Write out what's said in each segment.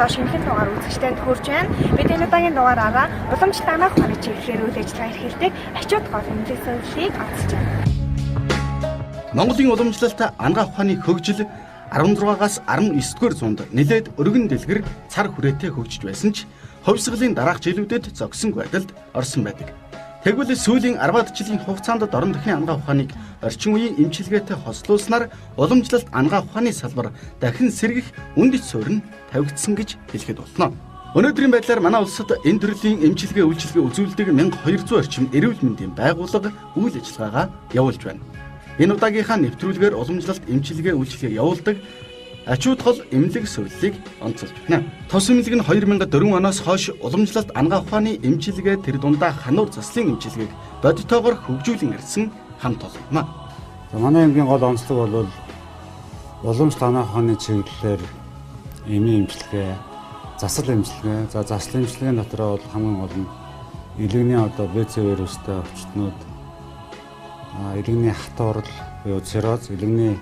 бололцоо шинэхэн дугаар үзэгчдэд хүрч байна. Бид энэ удаагийн дугаараараа уламжлалт анагаах ухааны чиглэлээр үйл ажиллагаа эрхэлдэг Ачууд гол эмнэлэг суйллыг онцолж байна. Монголын уламжлалт анагаах ухааны хөгжил 16-аас 19-р зуунд нэлээд өргөн дэлгэр цар хүрээтэй хөгжиж байсан ч хувьсгалын дараах жилүүдэд зогсон байдалд орсон байдаг. Тэгвэл сүүлийн 10-аад жилийн хугацаанд дорн дахны анагаах ухааныг орчин үеийн эмчилгээтэй хослуулснаар уламжлалт анагаах ухааны салбар дахин сэргэх үндэт суурь нь тавигдсан гэж хэлэхэд болно. Өнөөдрийн байдлаар манай улсад энэ төрлийн эмчилгээ үйлчилгээ үзүүлдэг 1200 орчим эрүүл мэндийн байгууллага үйл ажиллагаагаа явуулж байна. Энэ удаагийнхаа нэвтрүүлгээр уламжлалт эмчилгээ үйлчилгээ явуулдаг Ачууд гол эмнэлэг суйллыг онцолж байна. Тус эмнэлэг нь 2004 оноос хойш уламжлалт анагаах ухааны эмчилгээ тэр дундаа хануур заслын эмчилгээг бодитоогоор хөгжүүлэн ирсэн хамт олон юм. За, манай эмнэлгийн гол онцлог бол уламжлалт анагаах ухааны чиглэлээр эмийн эмчилгээ, засал эмчилгээ. За, засал эмчилгээний дотор бол хамгийн гол нь илэгний одоо БЦ вирустай өвчтнүүд, илэгний хатуурал буюу цирроз, илэгний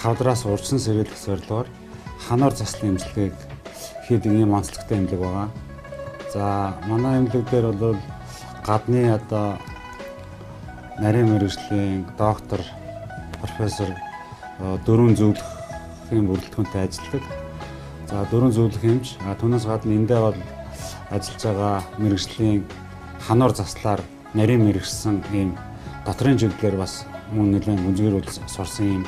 хавдраас урьдчилан сэргийлэх зорилгоор хануур заслын эмчилгээг хийдэг ийм онцлогтой эмнэлэг байгаа. За, манай эмнэлэг дээр бол гадны одоо нарийн мэргэжлийн доктор, профессор дөрвөн зөвлөхийн бүрэлдэхүүнтэй ажилладаг. За, дөрвөн зөвлөх эмч, түүнээс гадна эндээ бол ажиллаж байгаа мэргэжлийн хануур заслаар нарийн мэргэшсэн ийм дотрын чиглэлээр бас мөн нэлээд гүнзгийрүүл сурсан ийм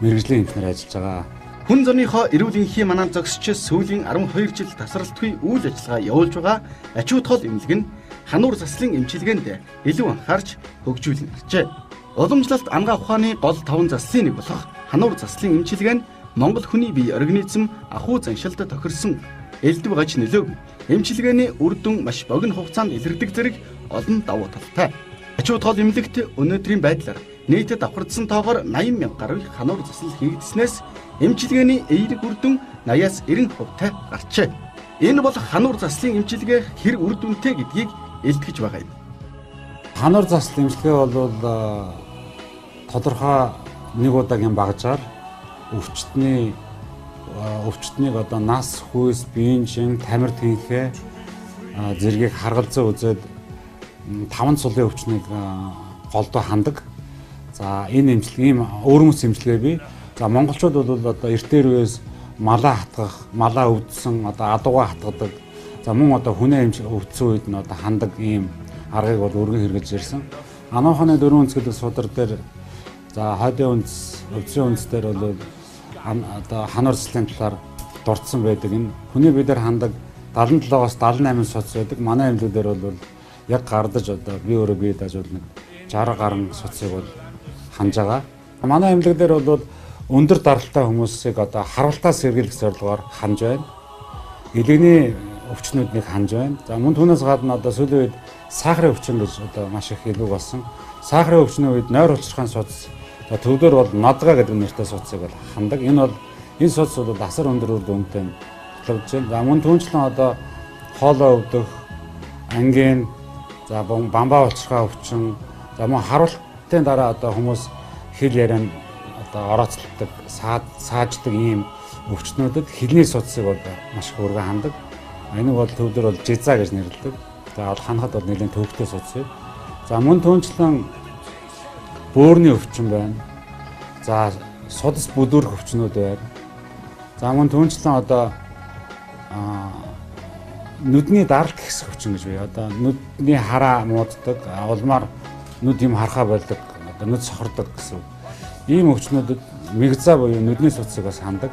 мэргэжлийн эмч нар ажиллаж байгаа. Хүн зуныхоо эрүүл энхийн манаанд зогсож сүүлийн 12 жил тасралтгүй үйл ажиллагаа явуулж байгаа Ачууд гол эмнэлэг нь хануур заслын эмчилгээнд илүү анхаарч хөгжүүлэн иржээ. Уламжлалт анагаах ухааны гол таван заслын нэг болох хануур заслын эмчилгээ нь Монгол хүний бие организм ахуй заншилд тохирсон элдэв гаж нөлөөг эмчилгээний үр дүн маш богино хугацаанд илэрдэг зэрэг олон давуу талтай. Ачууд гол эмнэлэгт өнөөдрийн байдлаар нийтэд давхардсан тоогоор 80 мянга гаруй хануур засал хийгдсэнээс эмчилгээний эерэг үр дүн 80-аас 90% гарчээ. Энэ бол хануур заслын эмчилгээ хэр үр дүнтэй гэдгийг илтгэж байгаа юм. Хануур засал эмчилгээ бол тодорхой нэг удаагийн багажаар өвчтнийг одоо нас, хүйс, биеийн чин, тамир тэнхээ зэргийг харгалзан үзээд таван сулын өвчнийг голдоо хандаг. За, энэ эмчилгээ ийм өвөрмөц эмчилгээ бий. За, монголчууд бол одоо эртээр үеэс малаа хатгах, малаа өвдсөн, одоо адуугаа хатгадаг. За, мөн одоо хүнээ эмч өвдсөн үед нь одоо хандаг ийм аргыг бол өргөн хэрэгжилж ирсэн. Анагаах ухааны дөрвөн өнцгөлөг судар дээр, за, хойдын үндэс, өвдрийн үндэс дээр бол одоо хануур заслын талаар дурдсан байдаг. Энэ хүний бие дээр хандаг 77-оос 78 судас байдаг. Манай эмнэлэг дээр бол яг гардаж одоо би өөрөө бие даажуул нэг 60 гаруй судсыг бол ханж байгаа. Манай эмнэлэг дээр бол өндөр даралтай хүмүүсийг одоо харвалтаас сэргийлэх зорилгоор ханж байна. Илэгний өвчнүүднийг ханж байна. За, мөн түүнээс гадна одоо сүүлийн үед сахарын өвчин гэж одоо маш их илүү болсон. Сахарын өвчний үед нойр хулчирхайн судас, за, төвдөр бол нодгаа гэдэг нэртэй судсыг бол хандаг. Энэ бол энэ судас бол асар өндөр үр дүнтэй батлагдж байна. За, мөн түүнчлэн одоо хоолой өвдөх, ангин, за, бамбаа булчирхай өвчин, за, мөн харуултын дараа одоо хүмүүс хэл яриан одоо орооцолдог, сааждаг ийм өвчтнүүдэд хилний судсыг бол маш их өргөн хандаг. Энэ бол төвдөр бол жиза гэж нэрлэдэг. За, бол ханахад бол нэлээд төвөгтэй судас. За, мөн түүнчлэн бөөрийн өвчин байна. За, судас бүдүүрэх өвчнүүд байна. За, мөн түүнчлэн одоо нүдний даралт ихсэх өвчин гэж бий. Одоо нүдний хараа мууддаг, улмаар нүд юм харахаа болдог, одоо нүд сохордог гэсэн. Ийм өвчнүүдэд мигза буюу нүдний судсыг бас хандаг.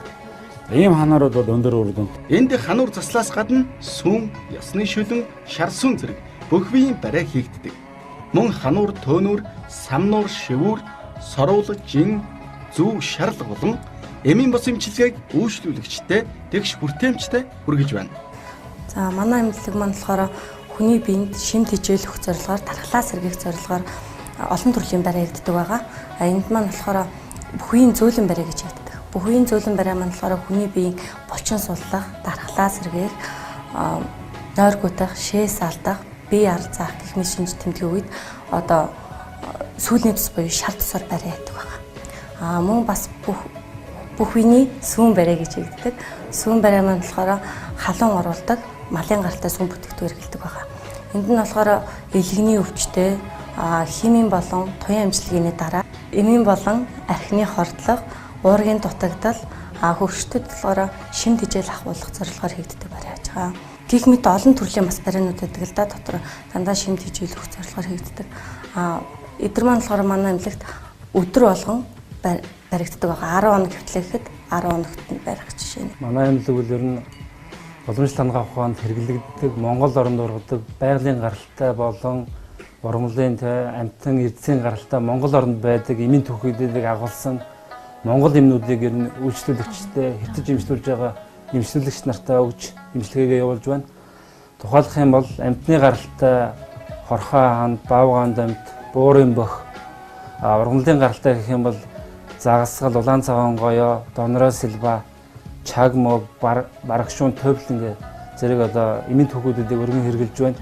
Ийм ханаарууд бол өндөр үр дүнтэй. Энд хануур заслаас гадна сүүн, ясны шүлэн, шар сүүн зэрэг бүх биеийн барай хийгддэг. Мөн хануур, төөнүүр, самнуур, шивүүр, соруулаг, жин, зүү, шарлаг болон эмийн бус эмчилгээг үйлчлүүлэгчтэй тэгш хүртээмжтэй хүргэж байна. За, манай эмнэлэг маань болохоор хүний биед шим тэжээлэх зорилгоор, дархлаа сэргээх зорилгоор олон төрлийн барай хийгддэг байгаа. А энд маань болохоор бүх үеийн зөөлөн барай гэж яддаг. Бүх үеийн зөөлөн барай маань болохоор хүний биеийн булчин суллах, дархлаа сэргээх, нойргуудах, шээс алдах, бие ар заах гэх мэт шинж тэмдгийн үед одоо сүүлийн тус буюу шар тусаар барай яддаг байгаа. А мөн бас бүх Бүх үений сүүн барай гэж хийгддэг. Сүүн барай маань болохоор халуун оруулдаг, малын гаралтай сүүн бүтээгдэхүүн хэрэглэдэг байгаа. Энд нь болохоор элэгний өвчтэй, химийн болон туяа эмчилгээний дараа эмийн болон архины хордлого, уургийн дутагдал, хөгшчдөд болохоор шим тэжээл ахиулах зорилгоор хийгддэг барай байж байгаа. Гэх мэт олон төрлийн бас барайнууд байдаг л да, дотор дандаа шим тэжээл өгөх зорилгоор хийгддэг. Эдгээр маань болохоор манай эмнэлэгт өдөр болгон баригддаг байгаа. 10 хоног хэвтлээ гэхэд 10 хоногт нь барих жишээ нь. Манай эмнэлэг бол ер нь уламжлалт анагаах ухаанд хэрэглэгддэг, Монгол оронд ургадаг байгалийн гаралтай болон ургамлын амьтан эрдэсийн гаралтай Монгол оронд байдаг эмийн түүхийдийг агуулсан Монгол эмнүүдийг ер нь үйлчлүүлэгчтэй хэвтэж эмчлүүлж байгаа эмчлүүлэгч нартай өгч эмчилгээгээ явуулж байна. Тухайлах юм бол амьтны гаралтай хорхой хаанд, баавгаанд амьт, буурын бөх, ургамлын гаралтай гэх юм бол загасгал, улаан цагаан гоёо, донроо сэлба, чаг мог, барагшуун, тойблон гэх зэрэг одоо эмийн түүхүүдийг өргөн хэрэглэж байна.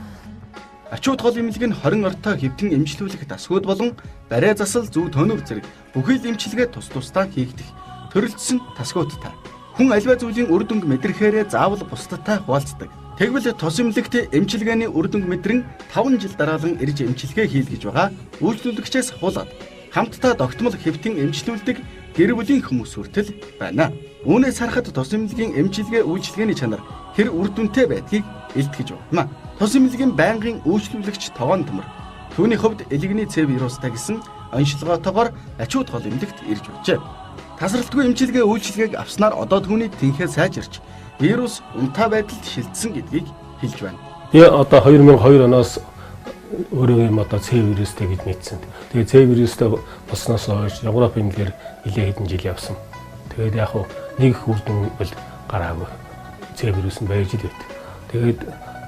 Ачуут гол эмнэлэг нь 20 ортой хэвтэн эмчлүүлэх дасгууд болон барай засал, зүү төнөв зэрэг бүхий л эмчилгээ тус тусдаа хийгдэх төрөлцсөн тасгуудтай. Хүн аливаа зүйлийн үр дүнг мэдрэхээрээ заавал бусдадтай хуваалцдаг. Тэгвэл тус эмнэлэгт эмчилгээний үр дүнг мэдрэн 5 жил дараалан ирж эмчилгээ хийлгэж байгаа үйлчлүүлэгчээс ахуулаад хамтдаа тогтмол хэвтэн эмчлүүлдэг гэр бүлийн хүмүүс хүртэл байна. Үүнээс харахад тус эмнэлгийн эмчилгээ үйлчилгээний чанар хэр үр дүнтэй байдгийг илтгэж байна. Тус эмнэлгийн байнгын үйлчлүүлэгч Тогоон Төмөр. Түүний хувьд элэгний С вирустай гэсэн онцлогоотойгоор ачуут гол эмнэлэгт ирж байжээ. Тасралтгүй эмчилгээ үйлчилгээг авснаар одоо түүний тэнхээ сайжирч вирус унтаа байдалд шилжсэн гэдгийг хэлж байна. Би одоо 2002 оноос өөрөө юм одоо С вирустай гэж мэдсэн. Тэгээ С вирустай болсноос хойш Европ эмнэлгээр нэлээд хэдэн жил явсан. Тэгээд яг хуу нэг их үр дүн бол гараагүй. С вирус нь байж л байт. Тэгээд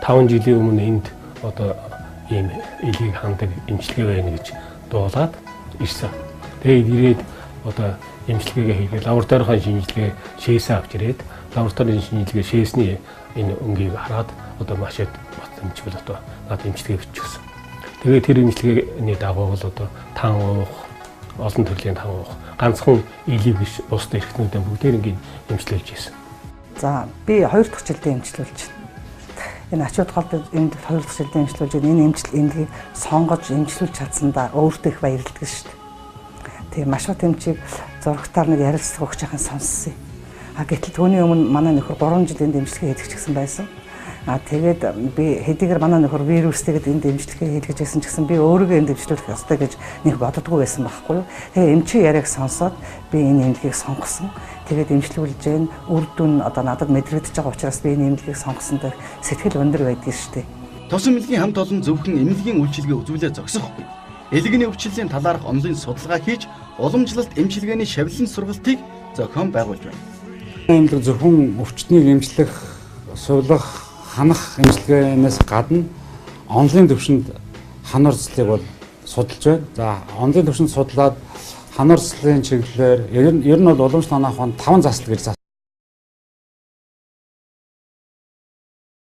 5 жилийн өмнө энд одоо ийм элгийг хандаг эмчилгээ байна гэж дуулаад ирсэн. Тэгээд ирээд одоо эмчилгээгээ хийгээд лабораторийн шинжилгээ шээсээ авч ирээд лабораторийн шинжилгээ шээсний энэ өнгийг хараад одоо маш их бат эмчил одоо над эмчилгээ бичсэн. Тэгээд тэр эмчилгээний дагуу бол одоо тан уух, олон төрлийн тан уух, ганцхан элийг биш бусад эрхтнүүдээ бүгдээр ингээд эмчлүүлж ирсэн. За би 2 дахь жилдээ эмчлүүлж байна. Энэ ачуут гол энд 2 дахь жилдээ эмчлүүлж байна. Энэ эмчил эмнэлгийг сонгож эмчлүүлж чадсандаа өөртөө их баярлдаг шүү дээ. Тэгээ маш их эмчийг зурагтаар нэг ярилцлага өгч байхын сонссон юм. А гэтэл түүний өмнө манай нөхөр 3 жил энд эмчилгээ хийдэг ч гэсэн байсан. А тэгээд би хэдийгээр манай нөхөр вирустэйгэд энд эмчилгээ хийлгэж байсан ч гэсэн би өөрийгөө энд эмчлүүлэх ёстой гэж нэг боддгоо байсан байхгүй юу. Тэгээ эмчийн яриаг сонсоод би энэ эмнэлгийг сонгосон. Тэгээд эмчлүүлж гэн үр дүн одоо надад мэдрэгдэж байгаа учраас би энэ эмнэлгийг сонгосондоо сэтгэл өндөр байдгийг шүү дээ. Тус эмнэлгийн хамт олон зөвхөн эмнэлгийн үйлчилгээ үзүүлээ зогсохгүй. Элэгний өвчлөлийн талаарх онолын судалгаа хийж уламжлалт эмчилгээний шавлан сургалтыг зохион байгуулж байна. Эмнэлэг зөвхөн өвчтнийг эмчлэх, сувлах, ханах эмчилгээнээс гадна онолын төвшөнд хан орцлыг бол судалж байна. За онолын төвшөнд судлаад хан орцлын чиглэлээр ер нь бол уламжлалт анагаах ухаанд 5 засал гэж